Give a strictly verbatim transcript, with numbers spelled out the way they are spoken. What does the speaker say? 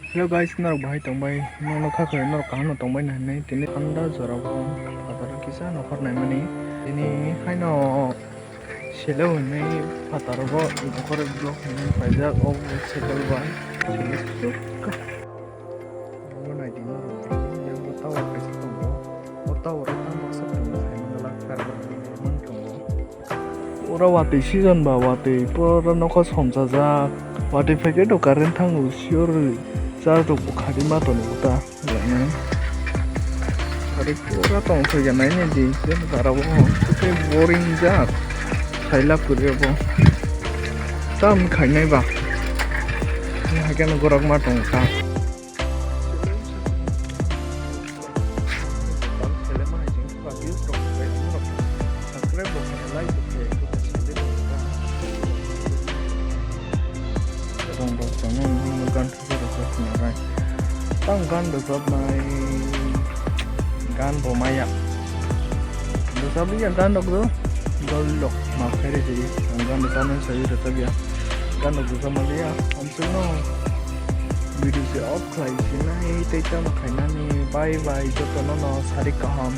Hello guys, norok bahai tongbai, norok kha khe norok kaham no tongbai na hinwi tini thanda jora o phataro kisa nokhor naimani. Tini haino selo hinwi phataro bo nokhor vlog hinwi paijak o cycle bai. Bo naidi norok, bo tower kaisa tongo, o tower o tamo aswk tongo saimano la karwi man tongo. Ora watwi season ba watwi pura nokha somsajak. Watwi phaikhe do current thango, sure charge rok bo khadi ma tono ta. Are pura tong thoi ya nai nai di, je bara bo khe boring jak. Saila kwrwi bo. Tam khainai ba. Ni hakhe no gorok ma tong kha. Tong rok tongmani gan thwkhe rwchapnai. Tang gan rwchapnai gan bo maya. Rwchapya gan rok do dol rok ma khairi di. Ang gan rwchapnai sai rwchapya. Gan rok rwchapmaliya. Amsukno video se off khlai sinai tei tamo khainani. Bye bye jotono no sarik kaham.